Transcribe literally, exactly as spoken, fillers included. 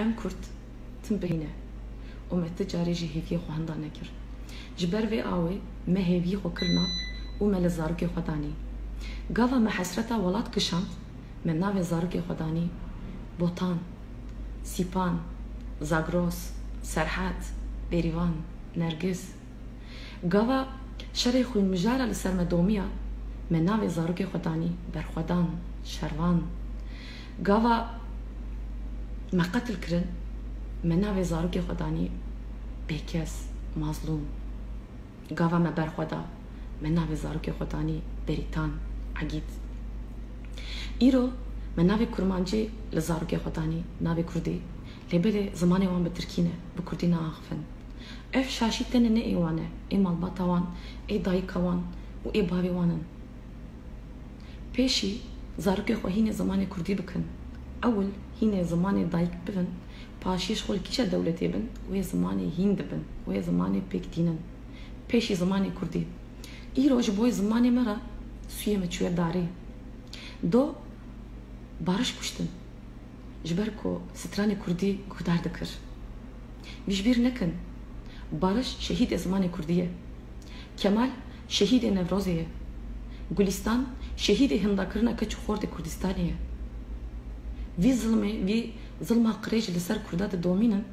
Em Kurd tim bihîne û me ti carê jî hêviyê xwe hinda nekir. Ji ber vê awê me hêviyê xwe kir nav û me li zarokê xwe danî. Gava me hesreta welat kişand, me navê zarokê xwe danî Botan, Sîpan, Zagros, Serhat, Bêrîvan, Nergiz. Gava şerê xwînmijara li ser me domiya, me navê zarokê xwe danî Berxwedan, Şervan. Gava me qetil kirin, me navê zarokê xwe danî Bêkes, Mazlûm. Gava me berxwe da, me navê zarokê xwe danî Berîtan, Egîd. Îro me navê kurmancî li zarokê xwe danî, navê kurdî, lê belê zimanê wan bi tirkî ne, bi kurdî naaxivin. Ev şaşî tenê ne ê wan e, ê malbata wan, ê dayika wan û ê bavê wan in. Pêşî zarokê xwe hînê zimanê kurdî bikin. Ewil hînê zimanê dayik bivin, paşiyê ji xwe li kîja dewletê bin, wê zimanê hîn dibin, wê zimanê pêk tînin. Pêşî zimanê kurdî. Îro ji bo zimanê me re sûyê me çûye darê. Do Bariş kuştin. Ji ber ku stranê kurdî guhdar dikir. Vî ji bîr nekin. Bariş şehîdê zimanê kurdî ye. Kemal şehîdê Newrozê ye. Gulîstan şehîdê hindakirina keç û xortê Kurdistanê ye. Vî zilmê, vî zilma qirêj li ser kurda didomînin,